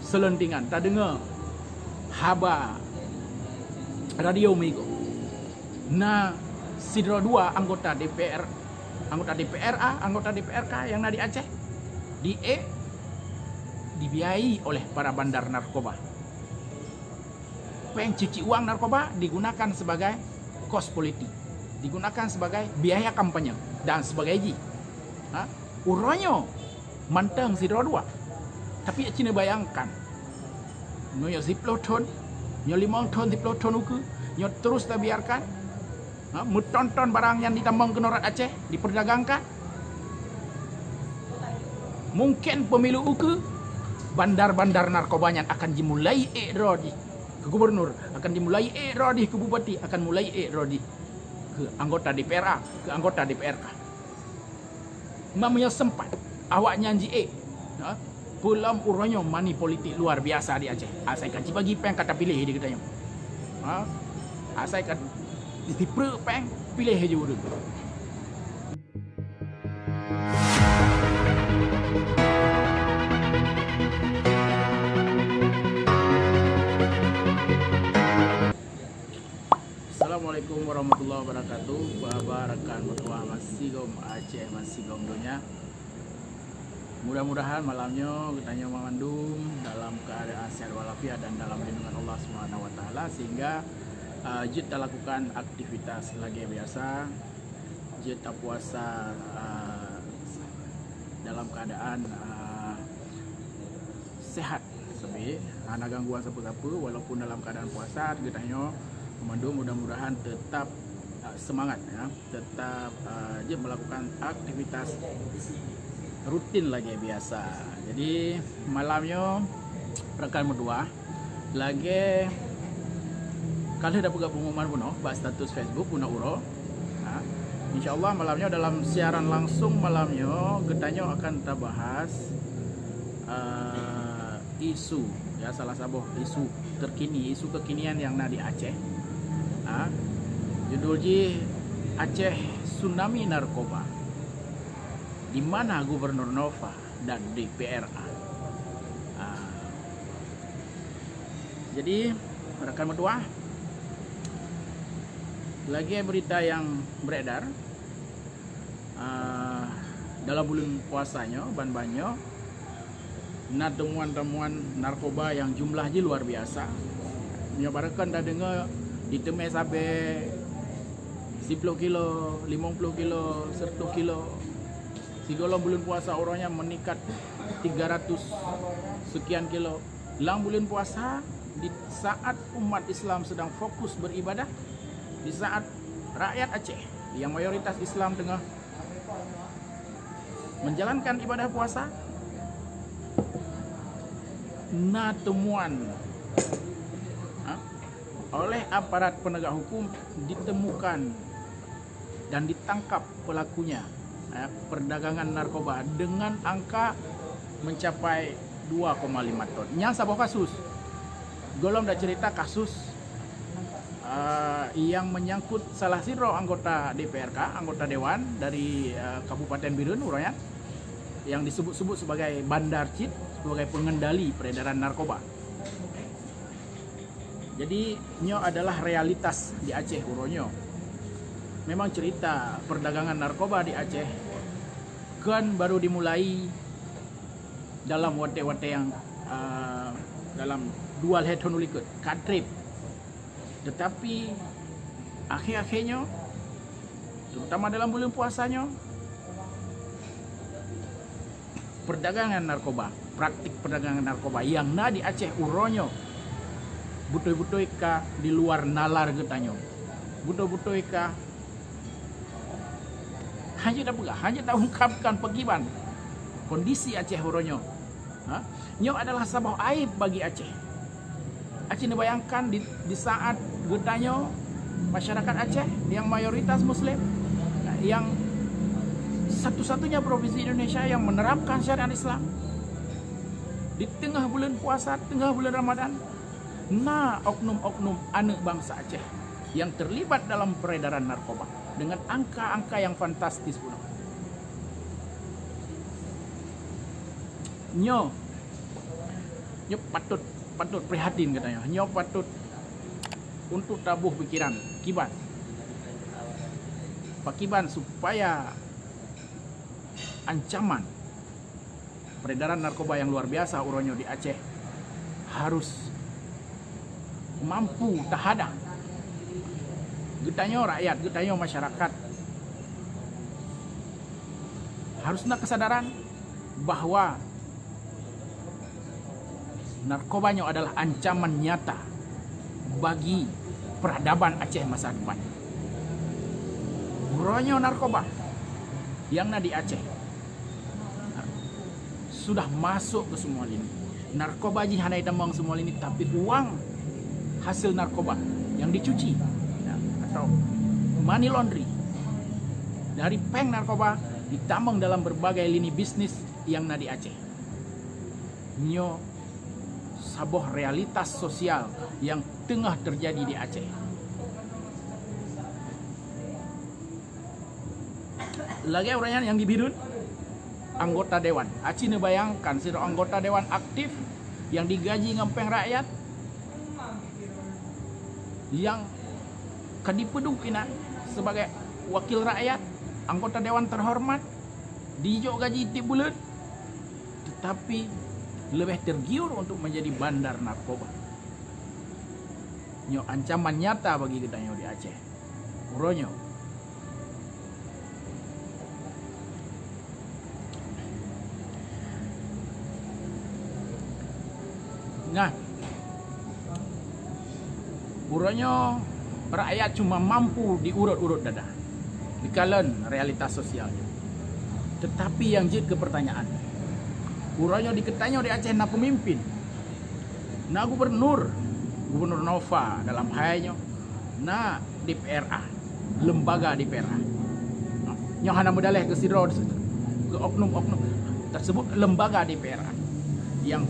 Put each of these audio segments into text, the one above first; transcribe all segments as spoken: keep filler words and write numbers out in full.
Seuleuntingan tadeungoe haba radio meuigoe, na sidroe dua anggota D P R, anggota D P R A, anggota D P R K nyang na di Aceh, diék, dibiayai oleh para bandar narkoba. Péng cuci uang narkoba digunakan sebagai kos politik, digunakan sebagai biaya kampanye dan sebagainya. Ha? Uroe nyoe mantong sidroe dua. Tapi cit neubayangkan, nyoe siploh thon, nyoe limong thon, siploh thon ukeue, nyoe terus tabiarkan, ha, meuthon-thon barang nyang jitamong keunoe rot Aceh dipeudagangkan. Mungken pemilu ukeue, bandar-bandar narkoba nyan akan jimulai ék droe jih keu gubernur, akan jimulai ék droe jih keu bupati, akan mulai ék droe jih keu anggota D P R A, keu anggota D P R K. Meunyoe sempat awaknyan jiék, ha, peulom uroe nyoe money politik luar biasa di Aceh. Asai ka jibagi péng ka tapiléh di geutanyoe. Ha? Asai ka jipreuk péng, piléh ju ureuëng. Assalamualaikum warahmatullahi wabarakatuh. Baba rakan meutuah masigom Aceh, masigom donya. Mudah-mudahan malam nyoe geutanyoe mandum dalam keadaan sehat walafiat dan dalam lindungan Allah Subhanahu wa Taala, sehingga, uh, jeuet talakukan aktivitas lagée biasa, jeuet tapuasa, uh, dalam keadaan, uh, sehat. Sabé hana gangguan sapeue-sapeue, walaupun dalam keadaan puasa, geutanyoe mandum mudah-mudahan tetap, uh, semangat, ya, tetap, uh, jeuet melakukan aktivitas rutin lagée biasa. Jadi malam nyoe rakan meutuah, lagée ka lheueh tapeugah pengumuman bunoe bak status Facebook bunoe uroe. Ha, insya Allah malam nyoe dalam siaran langsung malam nyoe geutanyoe akan tabahas, uh, isu, ya, salah saboh isu terkini, isu kekinian nyang na di Aceh. Ha, judul jih Aceh Tsunami Narkoba. Di mana Gubernur Nova dan D P R A? Ha. Jadi, rakan meutuah, lagée berita nyang beredar, ah, dalam buleuen puasa nyoe, ban-ban nyoe, na temuan-temuan narkoba nyang jumlah jih luar biasa. Nyoe baroekon tadeungoe diteumé sabé siploh kilo, limong ploh kilo, seratus kilo. Sigohlom buleuen puasa uroe nyan meuningkat tiga ratus sekian kilo. Lam buleuen puasa, di saat umat Islam sedang fokus beribadah, di saat rakyat Aceh yang mayoritas Islam teungoh menjalankan ibadah puasa, na temuan, ha, oleh aparat penegak hukum ditemukan dan ditangkap pelakunya, eh, perdagangan narkoba dengan angka mencapai dua koma lima ton. Nyan saboh kasus. Gohlom dak cerita kasus, eh, yang menyangkut salah sidroe anggota D P R K, anggota dewan dari, eh, Kabupaten Bireuen uroe nyan, yang disebut-sebut sebagai bandar cit, sebagai pengendali peredaran narkoba. Jadi, nyoe adalah realitas di Aceh uroe nyoe. Memang cerita perdagangan narkoba di Aceh kon baru dimulai dalam watée-watée nyang, eh, dalam dua lhée thon u likot, ka treb. Tetapi, akhé-akhé nyoe, terutama dalam buleuen puasa nyoe, perdagangan narkoba, praktik perdagangan narkoba nyang na di Aceh uroe nyoe beutôi-beutôi ka di luar nalar geutanyoe. Beutôi-beutôi ka hana tapeugah, hana taungkapkan pakriban kondisi Aceh uroe nyoe. Ha? Nyoe adalah saboh aib bagi Aceh. Aceh neubayangkan di, di saat geutanyoe, masyarakat Aceh yang mayoritas Muslim, yang satu-satunya provinsi Indonesia yang menerapkan syariat Islam, di teungoh buleuen puasa, teungoh buleuen Ramadan, na oknum-oknum aneuëk bansa Aceh yang terlibat dalam peredaran narkoba dengan angka-angka yang fantastis pula. Nyoe, Nyoe patut, patut prihatin geutanyoe. Nyoe patut untuk taboh pikiran. Kiban? Pakiban supaya ancaman peredaran narkoba yang luar biasa uroe nyoe di Aceh harus mampu tahadang. Geutanyoe rakyat, geutanyoe masyarakat harus na kesadaran bahwa narkoba nyoe adalah ancaman nyata bagi peradaban Aceh masa depan. Uroe nyoe narkoba yang na di Aceh sudah masuk ke semua lini. Narkoba jih hana jitamong semua lini, tapi uang hasil narkoba yang dicuci, ya, atau money laundry dari peng narkoba ditamong dalam berbagai lini bisnis yang na di Aceh. Nyoe saboh realitas sosial yang teungoh teujadi di Aceh. Lagèe ureueng nyan nyang di Bireuen, anggota dewan. Aci neubayangkan sidroe anggota dewan aktif nyang digaji ngon peng rakyat, nyang ka dipeuduek inan sebagai wakil rakyat, anggota dewan terhormat, dijok gaji tiep buleuen, tetapi leubeh tergiur untuk menjadi bandar narkoba. Nyoe ancaman nyata bagi geutanyoe di Aceh uroe nyoe. Nah, uroe nyoe rakyat cuma mampu diurot-urot dada dikalon realitas sosial. Tetapi nyang jeuet keu pertanyaan, uroe nyoe di geutanyoe di Aceh na peumimpin, na gubernur, Gubernur Nova dalam hai nyoe, na D P R A, lembaga D P R A. Nyoe hana meudaleh keu sidroe, keu oknum-oknum tersebut lembaga D P R A. Nyang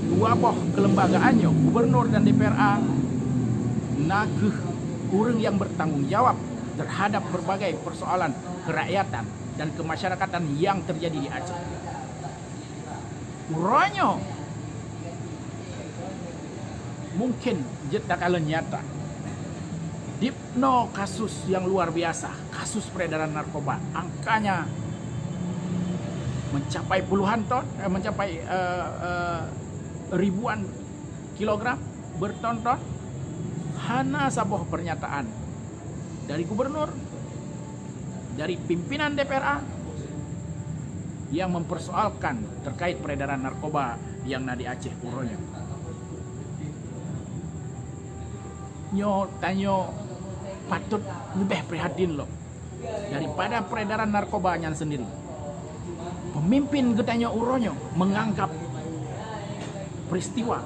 dua boh kelembagaan nyoe, gubernur dan D P R A, na kheueh ureueng nyang bertanggung jawab terhadap berbagai persoalan kerakyatan dan kemasyarakatan nyang teujadi di Aceh. Uroe nyoe mungken jeuet takalon nyata. Dipnoe kasus nyang luar biasa, kasus peredaran narkoba, angkanya mencapai puluhan ton, eh, mencapai, eh, eh, ribuan kilogram, berton-ton, hana saboh pernyataan dari gubernur, dari pimpinan D P R A yang mempersoalkan terkait peredaran narkoba yang na di Aceh uroe nyoe. Nyoe tanyoe patut leubeh prihatin lom daripada peredaran narkoba nyan sendiri. Pemimpin geutanyoe uroe nyoe menganggap peristiwa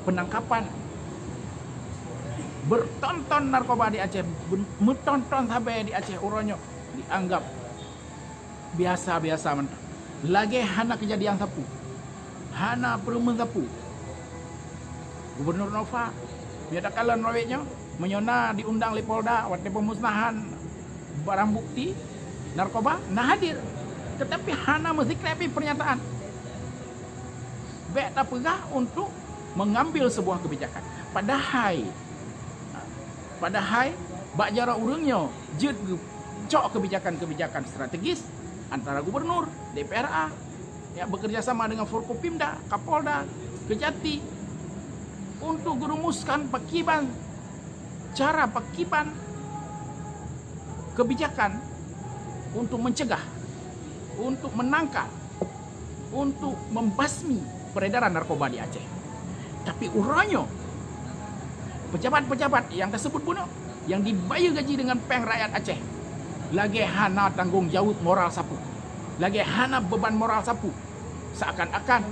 penangkapan berton-ton narkoba di Aceh, meuton-ton sabe di Aceh uroe nyoe dianggap biasa-biasa mantong. Lagèe hana keujadian sapeue, hana peureumeun sapeue. Gubernur Nova, meunyoe takalon rawek nyoe, meunyoe na diundang lé Polda watèe pemusnahan barang bukti narkoba, na hadir. Tetapi hana meusikrek pih pernyataan. Bèk tapeugah untuk mengambil sebuah kebijakan. Padahai, padahai bak jaroe ureueng nyoe jeuet geucok kebijakan-kebijakan strategis antara gubernur, D P R A, ya, bekerja sama dengan Forkopimda, Kapolda, Kejati untuk gerumuskan pakiban cara, pakiban kebijakan untuk mencegah, untuk menangkal, untuk membasmi peredaran narkoba di Aceh. Tapi uroe nyoe, pejabat-pejabat nyang teusebut bunoe, nyang dibayeue gaji deungon pèng rakyat Aceh, lagèe hana tanggong jaweueb moral sapeue, lagèe hana beuban moral sapeue, seakan-akan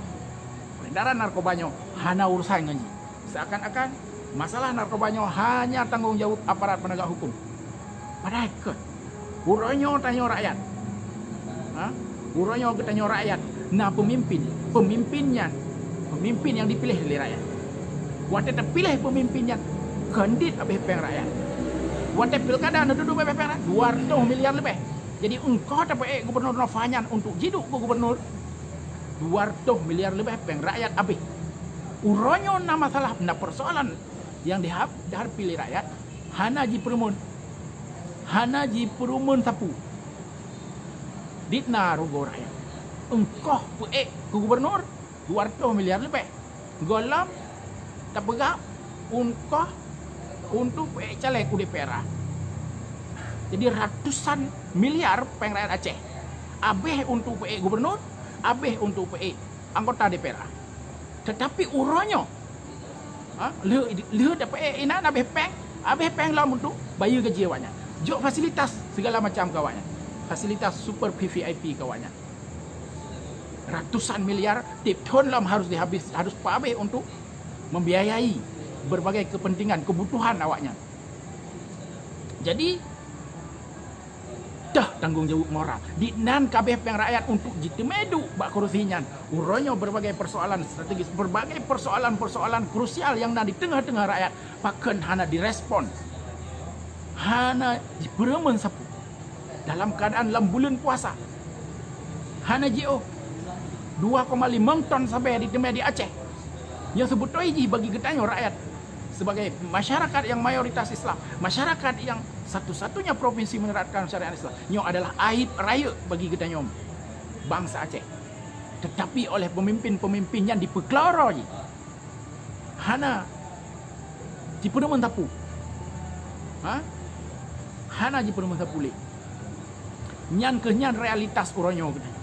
peredaran narkoba nyoe hana urusan ngon jih. Seakan-akan masalah narkoba nyoe hanya tanggong jaweueb aparat penegak hukum. Padahai kon. Uroe nyoe tanyoe rakyat. Ha? Uroe nyoe geutanyoe rakyat na peumimpin. Peumimpin nyan, peumimpin nyang dipiléh lé rakyat. Watèe tapiléh peumimpin nyan, kon dit abéh pèng rakyat. Watèe pilkada neududoe abéh pèng rakyat, dua reutôh miliar leubeh. Jadi, eungkôt tapeuék Gubernur Nova nyan untuk jiduek keu gubernur, dua reutôh miliar leubeh pèng rakyat abéh. Uroe nyoe na masalah, na persoalan nyang dihab-, dihadapi lé rakyat, hana jipeureumeun, hana jipeureumeun sapeue. Dit na rugoe rakyat. Engkoh peuék keu gubernur dua ratus miliar leubeh. Gohlom tapeugah engkoh untuk peuék caleg u D P R A. Jadi ratusan miliar péng rakyat Aceh. Abéh untuk peuék gubernur, abéh untuk peuék anggota D P R A. Tetapi uroe nyoe, ha, lheueh, lheueh dapeuék inan abéh péng, abéh péng lom untuk bayeue gaji awaknyan. Jok fasilitas segala macam keu awaknyan. Fasilitas super V V I P keu awaknyan. Ratusan miliar tiep thon lom harus dihabis, harus peuabéh untuk membiayai berbagai kepentingan, kebutuhan awaknyan. Jadi, dah tanggong jaweueb moral. Di nan kabéh péng rakyat untuk jiteumé duek bak kursi nyan. Uroe nyoe berbagai persoalan strategis, berbagai persoalan-persoalan krusial nyang na di teungoh-teungoh rakyat, pakon hana direspon. Hana jipeureumeun sapeue. Dalam keadaan lam buleuen puasa, hana jiôh dua koma limong ton sabé diteumé di Aceh. Nyoe seubeutôi jih bagi geutanyoe rakyat, sebagai masyarakat nyang mayoritas Islam, masyarakat nyang satu-satunya provinsi menerapkan syariat Islam, nyoe adalah aib rayeuk bagi geutanyoe bansa Aceh. Tetapi oleh pemimpin-pemimpin nyan dipeukeuloro jih, hana jipeureumeun sapeue. Ha? Hana jipeureumeun sapeue lé. Nyan keuh nyan realitas uroe nyoe geutanyoe.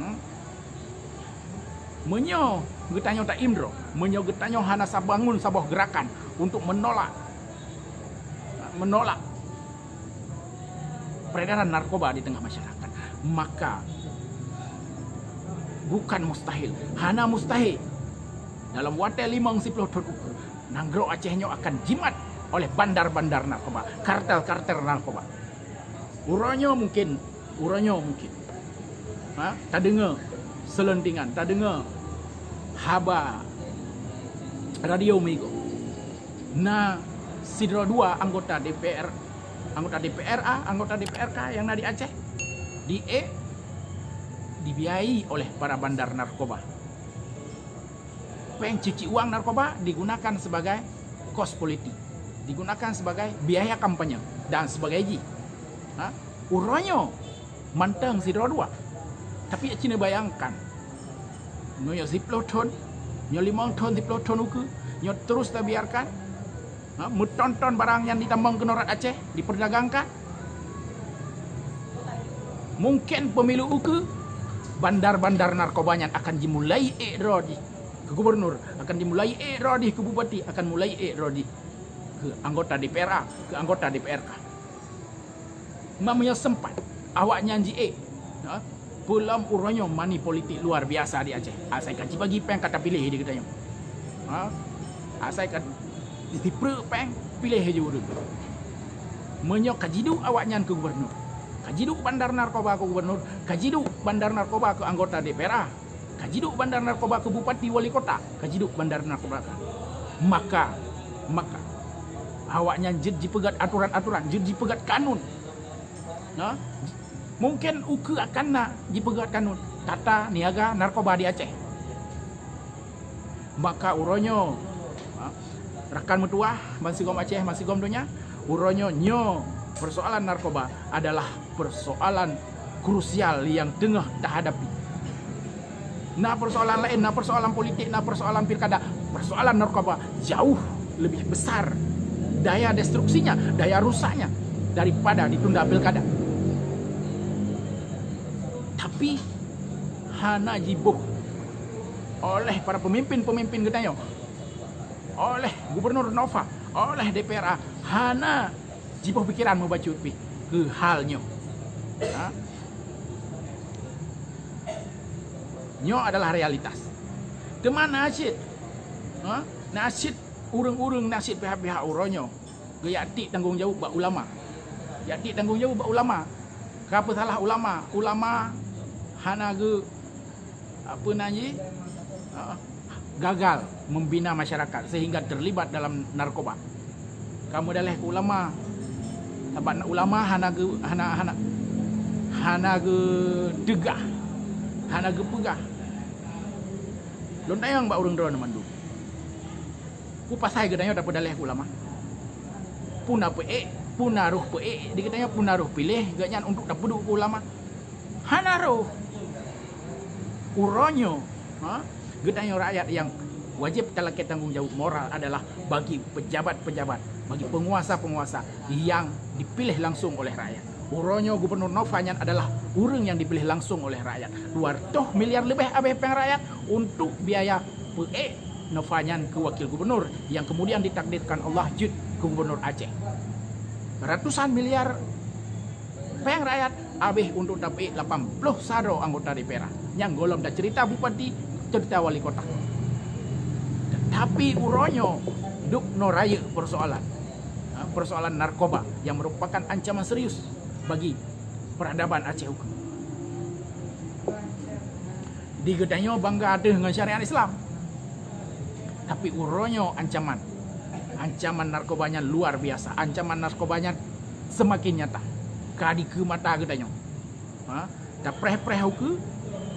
Hmm? Meunyoe geutanyoe taim droe, meunyoe geutanyoe hana sabangun saboh gerakan untuk menolak, menolak peredaran narkoba di tengah masyarakat, maka bukan mustahil, hana mustahil, dalam watée limong siploh thon ukeue, nanggroe Aceh nyoe akan jimat oleh bandar-bandar narkoba, kartel-kartel narkoba. Uroe nyoe mungkin, uroe nyoe mungkin, ha, tadeungoe seuleuntingan, tadeungoe haba radio meuigoe. Na sidroe dua anggota D P R, anggota D P R A, anggota D P R K nyang na di Aceh, diék, dibiayai oleh para bandar narkoba. Péng cuci uang narkoba digunakan sebagai kos politik, digunakan sebagai biaya kampanye dan sebagainya. Ha? Uroe nyoe mantong sidroe dua. Tapi cina bayangkan, nyoe siploh thon, nyoe limong thon, siploh thon ukeue, nyoe terus tabiarkan, ha, meuton-ton barang nyang jitamong keunoe rot Aceh dipeudagangkan. Mungkin pemilu ukeue, bandar-bandar narkoba nyan akan jimulai ék droe jih keu gubernur, akan jimulai ék droe jih keu bupati, akan mulai ék droe jih keu anggota D P R A, keu anggota D P R K. Meunyoe sempat awaknyan jiék, ha, peulom uroe nyoe money politik luar biasa di Aceh. Asai ka jibagi péng ka tapiléh di geutanyoe. Ha? Asai ka jipreuk péng, piléh ju ureuëng. Meunyoe ka jiduek awaknyan keu gubernur, ka jiduek bandar narkoba keu gubernur, ka jiduek bandar narkoba keu anggota D P R A, ka jiduek bandar narkoba keu bupati, wali kota, ka jiduek bandar narkoba ka. Maka, maka awaknyan jeuet jipeugét aturan-aturan, jeuet jipeugét kanun. Nah, mungkin ukeue akan na jipeugét kanun tata niaga narkoba di Aceh. Maka uroe nyoe, ha, rakan meutuwah bansigom Aceh, bansigom donya, uroe nyoe, nyoe persoalan narkoba adalah persoalan krusial nyang teungoh tahadapi. Na persoalan laén, na persoalan politik, na persoalan pilkada. Persoalan narkoba jauh lebih besar daya destruksinya, daya rusaknya daripada ditunda pilkada. Tapi hana jiboh oleh para pemimpin-pemimpin geutanyoe, oleh Gubernur Nova, oleh D P R A, hana jiboh pikiran mubacut pih keu hal nyoe. Ha? Nyoe adalah realitas. Teuma na cit, ha? Na cit ureuëng-ureuëng, na cit pihak-pihak uroe nyoe geujak tiek tanggong jaweueb bak ulama. Jak tiek tanggong jaweueb bak ulama. Ka peusalah ulama, ulama hana geu, apa nan jih, ha, gagal membina masyarakat sehingga terlibat dalam narkoba. Ka meudaleh keu ulama, sabab ulama hana geu, hana, hana, hana geuteugah, hana geupeugah Lôn tanyong bak ureuëng droeneuh mandum. Peue pasai geutanyoe tapeudaleh keu ulama? Peue na peuék, peue na roh peuék di geutanyoe, peue na roh piléh geuhnyan untuk tapeuduek keu ulama? Hana roh. Uroe nyoe, ha, geutanyoe rakyat nyang wajéb talakée tanggong jaweueb moral adalah bagi pejabat-pejabat, bagi penguasa-penguasa nyang dipiléh langsung oleh rakyat. Uroe nyoe Gubernur Nova nyan adalah ureuëng nyang dipiléh langsung oleh rakyat. Dua ratus miliar leubeh abéh péng rakyat untuk biaya peuék Nova nyan keu wakil gubernur nyang kemudian ditakdirkan Allah jeuet keu gubernur Aceh. Ratusan miliar péng rakyat abéh untuk tapeuék lapan ploh sa droe anggota D P R A. Nyang gohlom taceurita bupati, ceurita wali kota. Tetapi uroe nyoe dubnoe rayeuk persoalan, ha, persoalan narkoba yang merupakan ancaman serius bagi peradaban Aceh ukeue. Di geutanyoe bangga ateueh ngon syariat Islam. Tapi uroe nyoe ancaman, ancaman narkoba nyan luar biasa. Ancaman narkoba nyan semakin nyata. Ka dikeue mata geutanyoe. Ha? Tapreh-preh ukeue,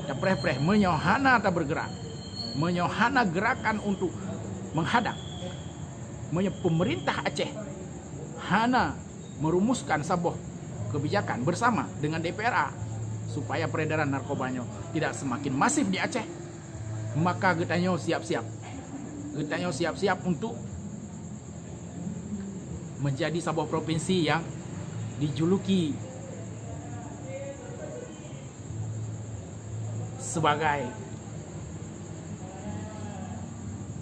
tapreh-preh meunyoe hana tabergerak. Meunyoe hana gerakan untuk menghadang. Meunyoe pemerintah Aceh hana merumuskan saboh kebijakan bersama dengan D P R A supaya peredaran narkoba nyoe tidak semakin masif di Aceh, maka geutanyoe siap-siap. Geutanyoe siap-siap untuk menjadi saboh provinsi yang dijuluki sebagai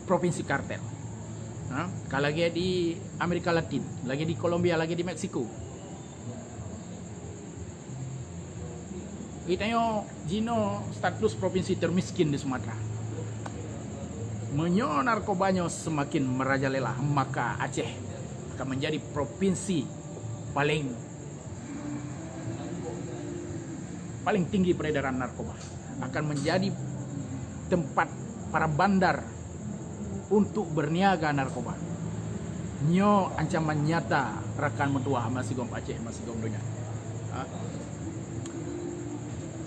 provinsi kartel. Ha? Ka lagée di Amerika Latin, lagée di Kolombia, lagée di Meksiko. Geutanyoe jinoe status provinsi termiskin di Sumatera. Meunyoe narkoba nyoe semakin merajalela, maka Aceh akan menjadi provinsi paling paling tinggi peredaran narkoba, akan menjadi tempat para bandar untuk berniaga narkoba. Nyoe ancaman nyata rakan meutuwah masigom Aceh, masigom donya. Ha?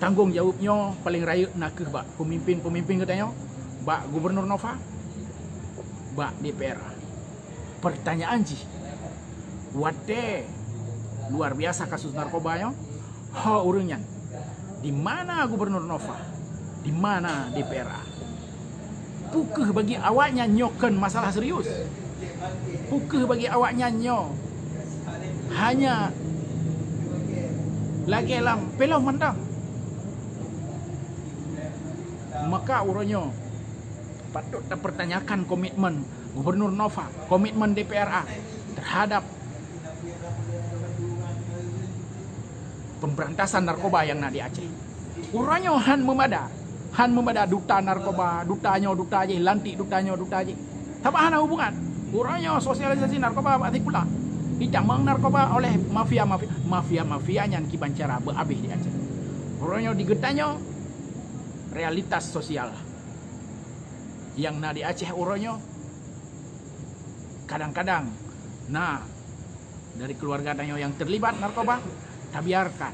Tanggong jaweueb nyoe paling rayeuk nakeuh bak pemimpin-pemimpin geutanyoe, bak Gubernur Nova, bak D P R. Pertanyaan jih, watée luar biasa kasus narkoba nyoe, ho ureuëng nyan? Di mana Gubernur Nova? Di mana D P R A? Peu kheueh bagi awaknyan nyoe kon masalah serius? Peu kheueh bagi awaknyan nyoe hanya lagée lam filem mantong? Maka uroe nyoe patut tapertanyakan komitmen Gubernur Nova, komitmen D P R A terhadap pemberantasan narkoba nyang na di Aceh. Uroe nyoe han meumada, han meumada duta narkoba, duta nyoe, duta jih, lantik duta nyoe, duta jih. Sabab hana hubungan. Uroe nyoe sosialisasi narkoba bak sikula. Ditamong narkoba oleh mafia-mafia. Mafia-mafia nyan kiban cara beuabéh di Aceh. Uroe nyoe di geutanyoe realitas sosial nyang na di Aceh uroe nyoe, kadang-kadang na dari keluarga tanyoe nyang terlibat narkoba, tabiarkan.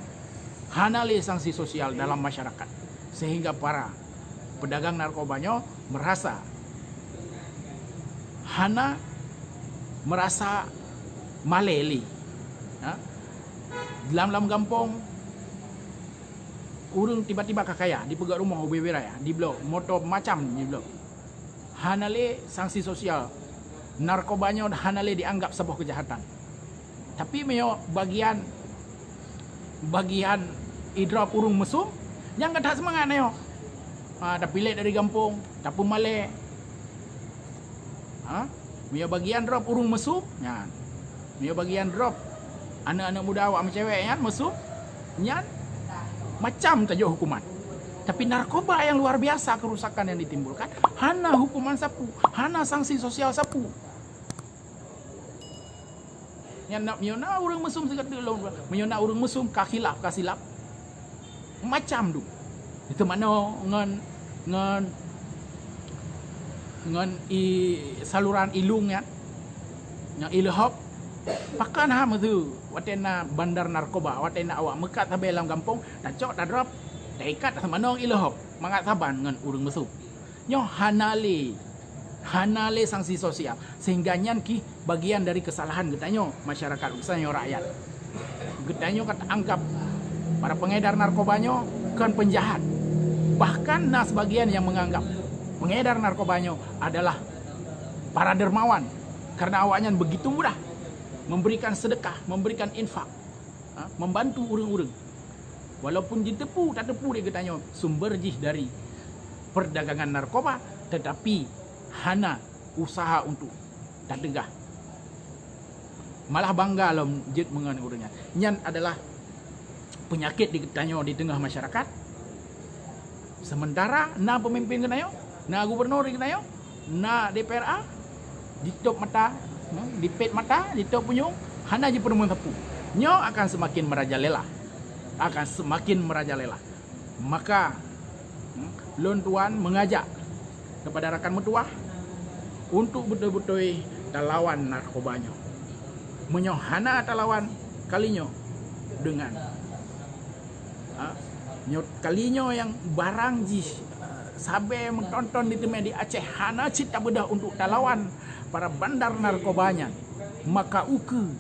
Hana lé sanksi sosial dalam masyarakat, sehingga para pedagang narkoba nyoe merasa hana, merasa malée lé. Ha? Lam-lam gampông, ureuëng tiba-tiba ka kaya, dipeugét rumoh ubé-ubé raya, diblok, moto macam diblok. Hana lé sanksi sosial. Narkoba nyoe hana lé dianggap saboh keujahatan. Tapi meunyoe bagian, bagian idrop ureuëng meusum, nyang ka that seumangat nyoe. Ha, tapilék dari gampông, tapeumalée. Ha? Meunyoe bagian drop ureuëng meusum, nyan. Meunyoe bagian drop aneuëk-aneuëk muda awak meucewek nyan meusum, nyan macam tajok hukuman. Tapi narkoba yang luar biasa kerusakan yang ditimbulkan, hana hukuman sapeue, hana sanksi sosial sapeue. Nyan nak meunyoe na ureuëng meusum sigoe teuk lom, meunyoe na ureuëng meusum ka khilaf, ka silap, macam tu. Itu makna ngon, ngon, ngon i saluran ilung nyan, nyang ileuhop. Pakon ha meuseu watée na bandar narkoba, watée na awak meukat sabe lam gampông, tacok, tadrop, taikat, taseumanoe ileuhop mangat saban ngon ureuëng meusum. Nyoe hana lé, hana lé sanksi sosial, sehingga nyan ki bagian dari kesalahan geutanyoe masyarakat, geutanyoe rakyat. Geutanyoe ka taanggap para pengedar narkoba nyoe kon penjahat. Bahkan na sebagian yang menganggap pengedar narkoba nyoe adalah para dermawan, karena awaknyan begitu mudah memberikan sedekah, memberikan infak, ha, membantu ureuëng-ureuëng. Walaupun jiteupeu, tateupeue di geutanyoe sumber jih dari perdagangan narkoba, tetapi hana usaha untuk tateugah. Malah bangga lom jeuet meungon ureuëng nyan. Nyan adalah penyakit di geutanyoe di teungoh masyarakat. Sementara na pemimpin geutanyoe, na gubernur di geutanyoe, na D P R A, ditop mata, hmm, dipet mata, ditop punyueng, hana jipeurumoh sapeue. Nyoe akan semakin merajalela. Akan semakin merajalela. Maka, hmm, lôn tuan mengajak kepada rakan meutuwah untuk beutôi-beutôi talawan narkoba nyoe. Meunyoe hana talawan kali nyoe dengan, ha, nyoe kali nyoe nyang barang jih, ha, sabe meutonton diteumé di Aceh hana cit tabeudôh untuk talawan para bandar narkoba nyan, maka ukeue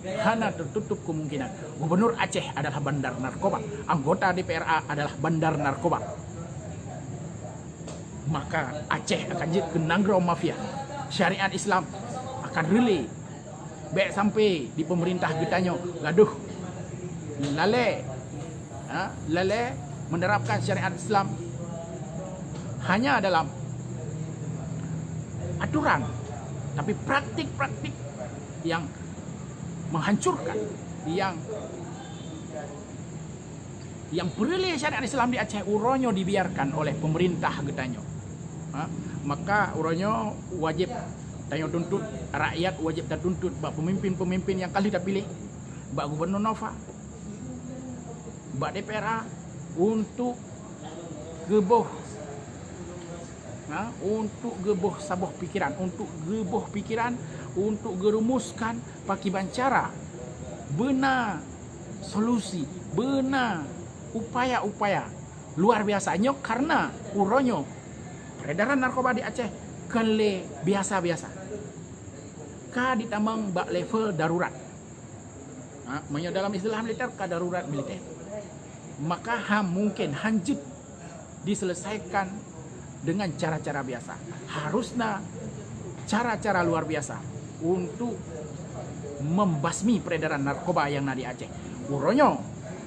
hana tertutup kemungkinan gubernur Aceh adalah bandar narkoba, anggota D P R A adalah bandar narkoba. Maka Aceh akan jeuet keu nanggroe mafia. Syariat Islam akan reulée. Bék sampai di pemerintah geutanyoe gadoh lalée, ha, lalée menerapkan syariat Islam hanya dalam aturan, tapi praktik-praktik yang menghancurkan, yang, yang peureulée syariat Islam di Aceh uroe nyoe dibiarkan oleh pemerintah geutanyoe. Ha? Maka uroe nyoe wajéb tanyoe tuntut, rakyat wajéb tatuntut bak pemimpin-pemimpin nyang ka lheueh tapiléh, bak Gubernur Nova, bak D P R A untuk geuboh, ha, untuk geuboh saboh pikiran, untuk geuboh pikiran, untuk geurumuskan pakiban cara beuna solusi, beuna upaya-upaya luar biasa nyoe, karena uroe nyoe peredaran narkoba di Aceh kon lé biasa-biasa. Ka ditamong bak level darurat. Ha, meunyoe dalam istilah militer, ka darurat militer. Maka han mungkin, han jeuet diselesaikan dengan cara-cara biasa. Harusnya cara-cara luar biasa untuk membasmi peredaran narkoba yang na di Aceh. Uroe nyoe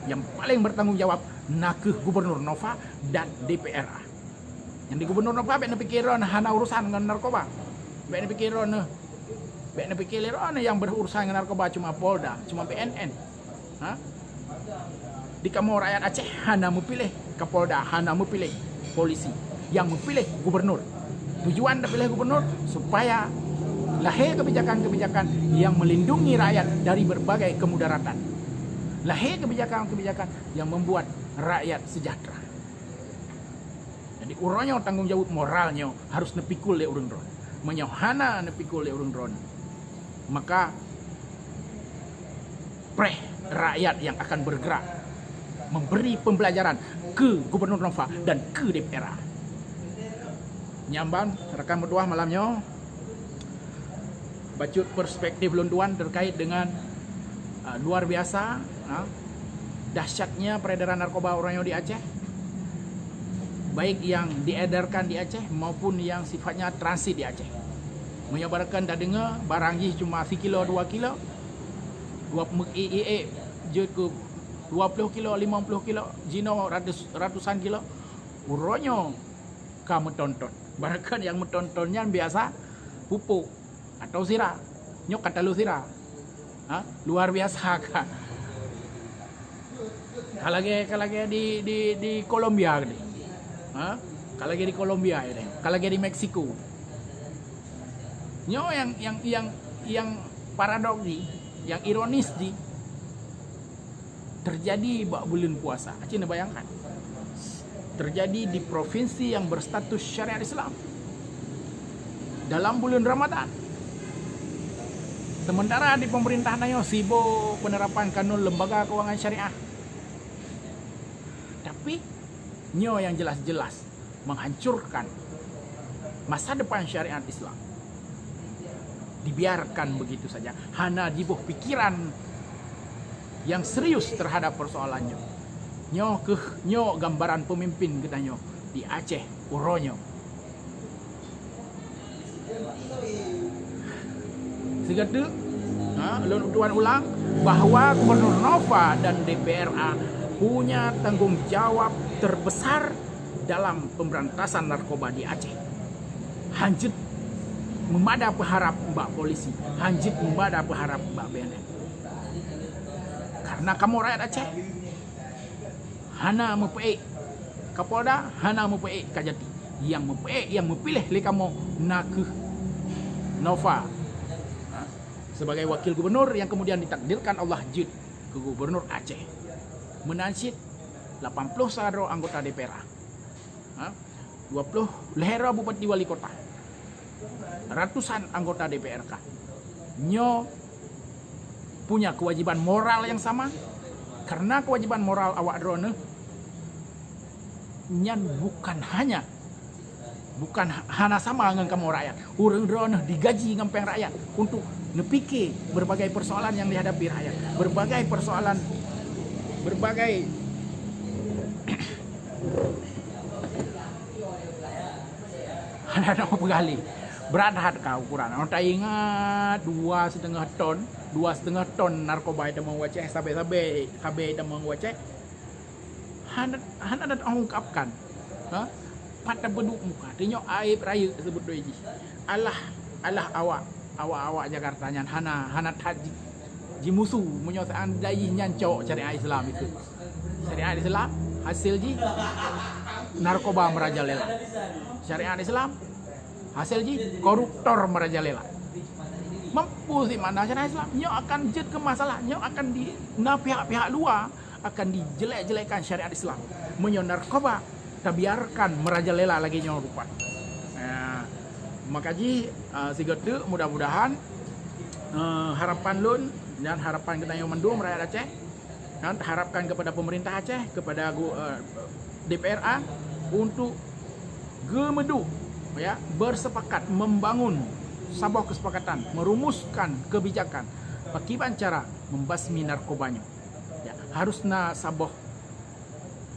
yang paling bertanggung jawab nakeuh Gubernur Nova dan D P R A. Nyang di Gubernur Nova bék neupike droeneuh hana urusan ngon narkoba. Bék neupike droeneuh, bék neupike lé droeneuh nyang berurusan ngon narkoba cuma Polda, cuma B N N. Ha? Di kamoe rakyat Aceh hana meupiléh Kapolda, hana meupiléh polisi, nyang meupiléh gubernur. Tujuan tapiléh gubernur supaya lahé kebijakan-kebijakan yang melindungi rakyat dari berbagai kemudaratan. Lahé kebijakan-kebijakan yang membuat rakyat sejahtera. Jadi uroe nyoe tanggong jaweueb moral nyoe harus neupikul lé ureuëng droen. Meunyoe hana neupikul lé ureuëng droen, maka preh rakyat yang akan bergerak memberi pembelajaran keu Gubernur Nova dan keu D P R A. Nyan ban rakan meutuwah malam nyoe, bacut perspektif lôn tuan terkait dengan, uh, luar biasa, uh, dahsyatnya peredaran narkoba uroe nyoe di Aceh, baik yang diedarkan di Aceh maupun yang sifatnya transit di Aceh. Meunyoe barangkan tadeungoe barang jih cuma sikilo dua kilo, dua, jeuet keu dua ploh kilo, limong ploh kilo, jinoe ratus, ratusan kilo, uroe nyoe ka meutonton. Barangkan nyang meutonton nyan biasa pupuk atau sira. Nyoe ka talo sira. Ha? Luar biasa ka. Ka lagée, ka lagée di, di, di Kolombia tadi. Ha? Ka lagée di Kolombia tadi. Ka lagée di Meksiko. Nyoe nyang, nyang, nyang, nyang paradoks jih, nyang ironis jih, terjadi bak buleuen puasa. Aci neubayangkan. Terjadi di provinsi yang berstatus syariat Islam dalam buleuen Ramadan. Sementara di pemerintah na nyoe sibok penerapan kanun lembaga keuangan syariah. Tapi nyoe nyang jelas-jelas menghancurkan masa depan syariat Islam, dibiarkan begitu saja, hana jiboh pikiran yang serius terhadap persoalan nyoe. Nyoe keuh, nyoe gambaran pemimpin geutanyoe di Aceh uroe nyoe. Sigoe teuk, ha, lôn tuan ulang bahwa Gubernur Nova dan D P R A punya tanggung jawab terbesar dalam pemberantasan narkoba di Aceh. Hanjeuet meumada peuharab bak polisi, hanjeuet meumada peuharab bak B N N. Karena kamoe rakyat Aceh hana meupeuék Kapolda, hana meupeuék Kajati. Nyang meupeuék, nyang meupiléh lé kamoe na kheueh Nova, ha, sebagai wakil gubernur yang kemudian ditakdirkan Allah jeuet keu gubernur Aceh. Meunan cit lapan ploh sa droe anggota D P R A. Ha? Dua ploh lhèe droe bupati wali kota. Ratusan anggota D P R K. Nyoe punya kewajiban moral yang sama. Karena kewajiban moral awak droeneuh nyan bukan hanya, bukan ha-, hana sama ngon kamoe rakyat. Ureuëng droeneuh digaji ngon péng rakyat untuk neupike berbagai persoalan yang dihadapi rakyat. Berbagai persoalan, berbagai Hana peugali. Brat that ka ukuran. Nyoe taingat dua setengah ton, dua setengah ton narkoba nyang tamong u Aceh, sabe-sabe, sabe nyang tamong u Aceh. Hana, hana ungkapkan. Ha? Pat tapeuduek muka. Tanyoe aib rayeuk seubeutoe jih. Alah, alah awak, awak-awak Jakarta nyan hana, hana that ji-, jimusu meunyoe seandai jih nyan cok syariat Islam itu. Syariat Islam, hasil jih narkoba merajalela. Syariat Islam, hasil jih koruptor merajalela. Mampu si mana syariat Islam, nyoe akan jeuet keu masalah, nyoe akan di, na pihak-pihak luwa akan dijelek-jelekkan syariat Islam. Meunyoe narkoba tabiarkan merajalela lagée nyoe rupa. Nah, maka jih, ah, sigoe teuk mudah-mudahan, eh, harapan lôn dan harapan geutanyoe mandum rakyat Aceh, kan, harapkan kepada pemerintah Aceh, kepada gu-, eh, D P R A untuk geumeuduek, ya, bersepakat membangun saboh kesepakatan, merumuskan kebijakan pakiban cara membasmi narkoba nyoe. Ya, harus na saboh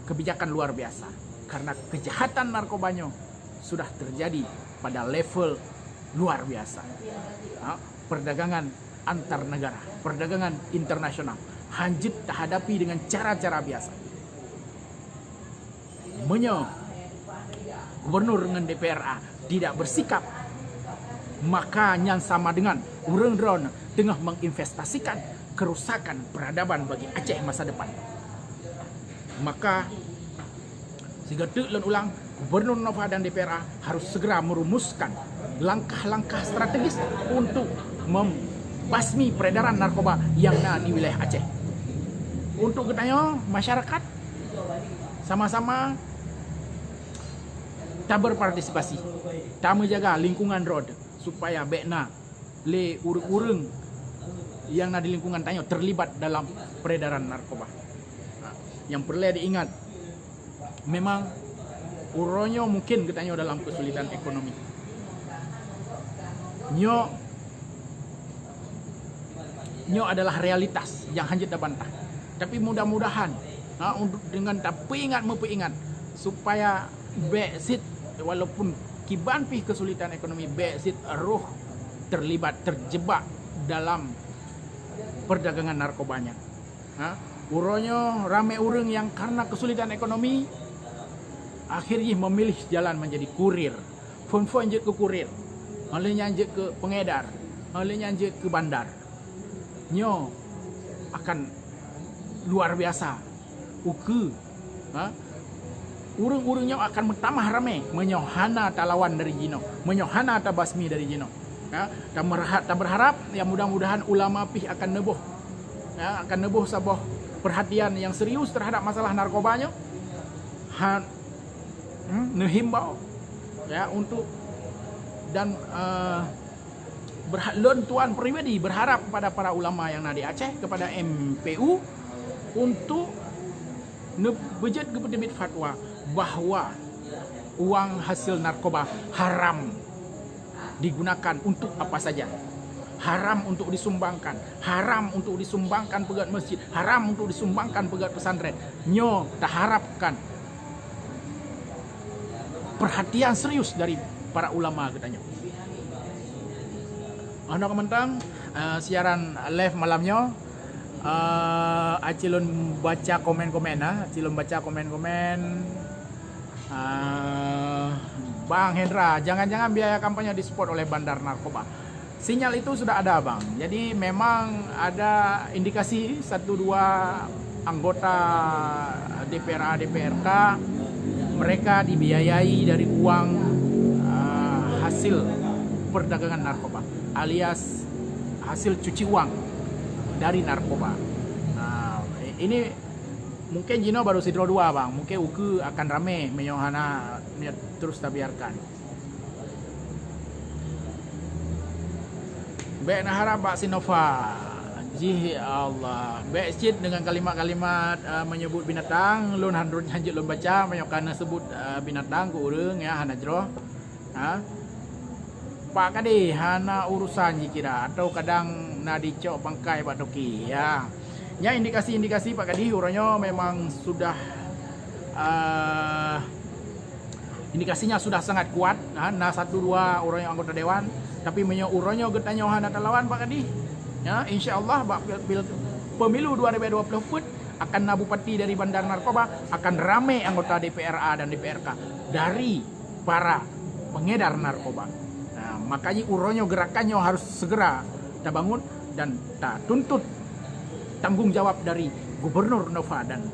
kebijakan luar biasa karena kejahatan narkoba nyoe sudah terjadi pada level luar biasa. Ha, perdagangan antar negara, perdagangan internasional hanjeuet tahadapi dengan cara-cara biasa. Meunyoe gubernur ngon D P R A tidak bersikap, maka nyan sama dengan ureuëng droeneuh teungoh menginvestasikan kerusakan peradaban bagi Aceh masa depan. Maka, sigoe teuk lôn ulang, Gubernur Nova dan D P R A harus segera merumuskan langkah-langkah strategis untuk membasmi peredaran narkoba yang na di wilayah Aceh. Untuk geutanyoe masyarakat, sama-sama taberpartisipasi, tameujaga lingkungan droe supaya bék na lé ureuëng-ureuëng nyang na di lingkungan tanyoe terlibat dalam peredaran narkoba. Nah, nyang peureulée diingat, memang uroe nyoe mungkin geutanyoe dalam kesulitan ekonomi. Nyoe, nyoe adalah realitas nyang hanjeuet tabantah. Tapi mudah-mudahan, ha, untuk dengan tapeuingat meupeuingat supaya bék cit, walaupun kiban pih kesulitan ekonomi, bék cit roh terlibat, terjebak dalam perdagangan narkoba nyan. Ha? Uroe nyoe ramé ureuëng nyang karena kesulitan ekonomi, akhir jih memilih jalan menjadi kurir. Phon-phon jeuet keu kurir, lheueh nyan jeuet keu pengedar, lheueh nyan jeuet keu bandar. Nyoe akan luar biasa. Ukeue, ha? Ureuëng-ureuëng nyoe akan meutamah ramé meunyoe hana talawan dari jinoe, meunyoe hana tabasmi dari jinoe. Ha? Tameurha-, tabeurharap, ya, mudah-mudahan ulama pih akan neuboh, ya, akan neuboh saboh perhatian yang serius terhadap masalah narkoba nyoe. Ha, hmm, neuhimbau, ya, untuk dan, eh, berha-, lôn tuan pribadi berharap kepada para ulama yang na di Aceh, kepada M P U untuk neubeujeuet geupeuteubiet fatwa bahwa Uang hasil narkoba haram digunakan untuk apa saja. Haram untuk disumbangkan, haram untuk disumbangkan peugét masjid, haram untuk disumbangkan peugét pesantren. Nyoe taharapkan perhatian serius dari para ulama geutanyoe. Ono kementang, eh, siaran live malam nyoe, eh, aci lôn baca komen-komen, ah, aci lôn baca komen-komen. Ah, Bang Hendra, jangan-jangan biaya kampanye disupport oleh bandar narkoba. Sinyal itu sudah ada, Bang. Jadi memang ada indikasi satu dua anggota D P R A, D P R K, mereka dibiayai dari uang, ah, hasil perdagangan narkoba alias hasil cuci uang dari narkoba. Nah, ini mungkin jinoe baru sidroe dua, Bang. Mungkin ukeue akan ramé meunyoe hana, meunyoe terus tabiarkan. Bék na harap bak si Nova. Jih, ya Allah. Bék cit dengan kalimat-kalimat, eh, menyebut binatang, lôn handrut hanjeuet lôn baca, meunyoe ka neusebut, eh, binatang keu ureuëng, ya, hana jroh. Ha? Pak Kadhi, hana urusan jikira, atau kadang na dicok pangkai bak toke, ya. Nyan indikasi-indikasi Pak Kadhi uroe nyoe memang sudah, eh, indikasinya sudah sangat kuat, ha, na satu dua uroe nyoe anggota dewan, tapi meunyoe uroe nyoe geutanyoe hana talawan Pak Kadhi, ya, insya Allah bak pil-, pil-, pemilu dua ribu dua puluh peuet akan na bupati dari bandar narkoba, akan ramé anggota D P R A dan D P R K dari para pengedar narkoba. Nah, makanya uroe nyoe gerakan nyoe harus segera tabangun dan tatuntut tanggung jawab dari Gubernur Nova dan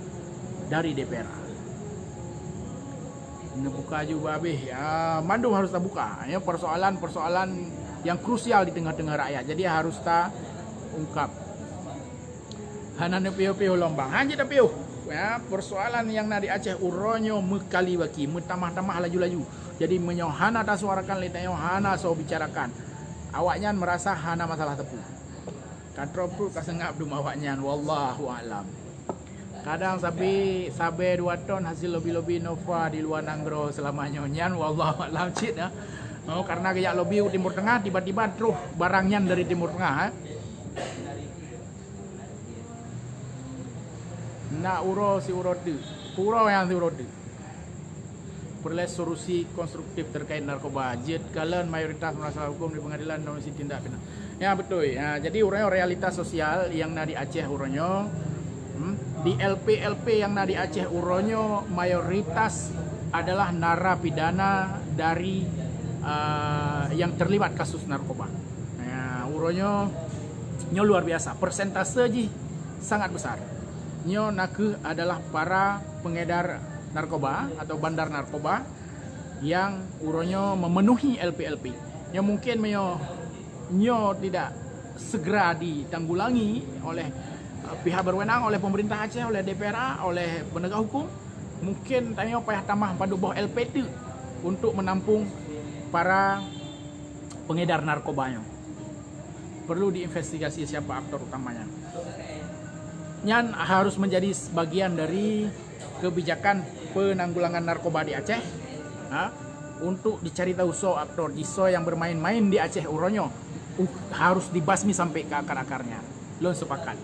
dari D P R A. Neubuka aju bah habéh. Ya, mandum harus tabuka. Ya, persoalan-persoalan yang krusial di tengah-tengah rakyat. Jadi harus taungkap. Hana neupiôh-piôh lom, Bang. Hana jeuet tapiôh. Ya, persoalan nyang na di Aceh uroe nyoe meukali baki, meutamah-tamah laju-laju. Jadi meunyoe hana tasuarakan lé tanyoe, hana soe bicarakan, awaknyan meurasa hana masalah teupeu. Ka trok pruet ka seungab dum awaknyan, wallahu a'lam. Kadang sabe, sabe dua ton hasil lobi-lobi Nova di luwa nanggroe seulama nyoe nyan, wallahu a'lam cit, ya. Oh, karena geujak lobi u Timur Tengah, tiba-tiba troh barang nyan dari Timur Tengah, eh. Nak uroe siuroe teuk, uroe nyang siuroe teuk. Peureulée solusi konstruktif terkait narkoba. Jeuet kalon mayoritas masalah hukum di pengadilan dan mesti tindak pidana. Ya, beutôi. Ya, jadi uroe nyoe realitas sosial nyang na di Aceh uroe nyoe, hmm, di L P-L P nyang na di Aceh uroe nyoe mayoritas adalah narapidana dari, ah, yang terlibat kasus narkoba. Ya, uroe nyoe, nyoe luar biasa. Persentase jih sangat besar. Nyoe nakeuh adalah para pengedar narkoba atau bandar narkoba yang uroe nyoe memenuhi L P-L P. Nyoe mungkin meunyoe nyoe tidak segera ditanggulangi oleh, eh, pihak berwenang, oleh pemerintah Aceh, oleh D P R A, oleh penegak hukum, mungkin tanyoe payah tamah padub boh L P teuk untuk menampung para pengedar narkoba nyoe. Perlu diinvestigasi siapa aktor utamanya. Nyan harus menjadi bagian dari kebijakan penanggulangan narkoba di Aceh, ha, untuk dicari tahu soe aktor jih, soe nyang bermain-main di Aceh uroe nyoe, uh, harus dibasmi sampai ke akar-akarnya. Lôn sepakat.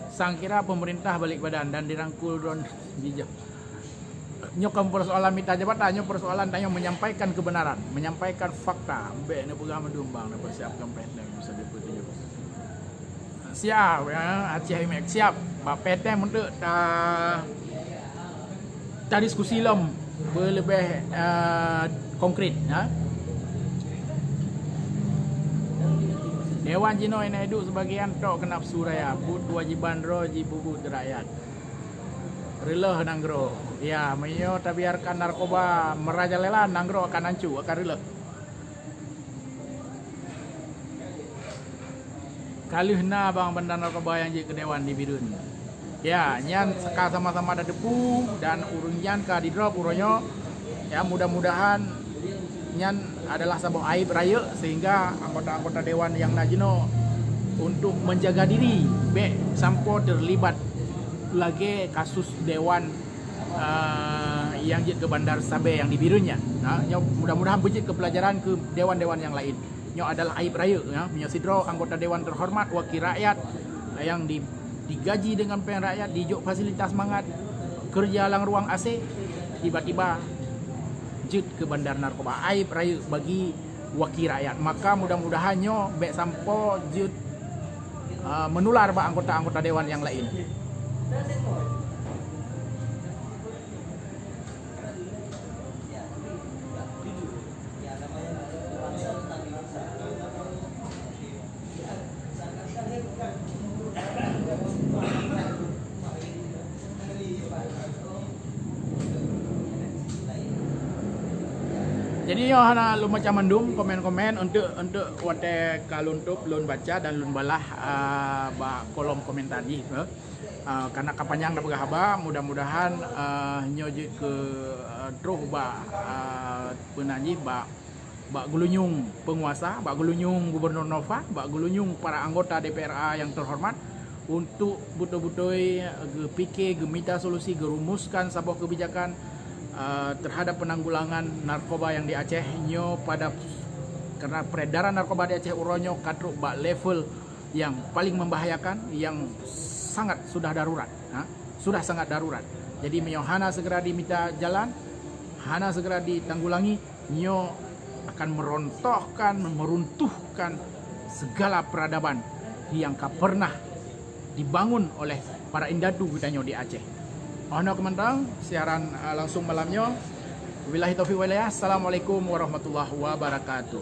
Sang kira pemerintah balik badan dan dirangkul droe jijak. Nyoe kon persoalan mita jabatan, nyoe persoalan tanyoe menyampaikan kebenaran, menyampaikan fakta. Bék neupeugah meudum, Bang, neupersiapkan P T M bisa dipeutujok. Siap, ya, Aceh Imex siap. Bak P T M untuk ta-, tadiskusi lom beuleubeh, eh, konkret, ya. Dewan jinoe na iduek sebagian tok keu nafsu raya, buet keuwajiban droe jipubuet keu rakyat. Reuloh nanggroe. Ya, meunyoe tabiarkan narkoba merajalela, nanggroe akan hanco, akan reuloh. Ka lheueh na bang bandar narkoba nyang jeuet keu dewan di Bireuen. Ya, nyan ka sama-sama tateupeue dan ureuëng nyan ka didrop uroe nyoe. Ya, mudah-mudahan nyan adalah saboh aib rayeuk sehingga anggota-anggota dewan nyang na jinoe untuk menjaga diri bék sampoe terlibat lagée kasus dewan Ah, nyang jeuet keu bandar Sabe nyang di Bireuen nyan. Ha, nyoe mudah-mudahan beujeuet keu peulajaran keu dewan-dewan nyang laén. Nyoe adalah aib rayeuk, ya. Meunyoe sidroe anggota dewan teuhoreumat, wakil rakyat, nyang di, digaji deungon péng rakyat, dijok fasilitas mangat, keureuja lam ruang A C, tiba-tiba jeuet keu bandar narkoba. Aib rayeuk bagi wakil rakyat. Maka mudah-mudahan nyoe bék sampoe jeuet, ah, meunular bak anggota-anggota dewan nyang laén. Jadi nyoe hana lôn baca mandum komen-komen, untuk, untuk watée ka lôn tôb, lôn baca dan lôn balah, ah, bak kolom komentar jih, eh. Ah, karena ka panyang dah peugah haba, mudah-mudahan, ah, nyoe jeuet keu, ah, troh bak, ah, peue nan jih, bak, bak geulunyueng peunguasa, bak geulunyueng Gubernur Nova, bak geulunyueng para anggota D P R A nyang teuhoreumat, untuk beutôi-beutôi geupike, geumita solusi, geurumuskan saboh keubijakan, ah, terhadap penanggulangan narkoba nyang di Aceh nyoe pada, karena peredaran narkoba di Aceh uroe nyoe ka trok bak level nyang paling membahayakan, nyang sangat sudah darurat, ha? Sudah sangat darurat. Jadi meunyoe hana segera dimita jalan, hana segera ditanggulangi, nyoe akan merontohkan, meruntuhkan segala peradaban nyang ka pernah dibangun oleh para indatu geutanyoe di Aceh. Oh noe keuh mantong siaran, ah, langsung malam nyoe. Wabillahi taufiq wal hidayah. Assalamualaikum warahmatullahi wabarakatuh.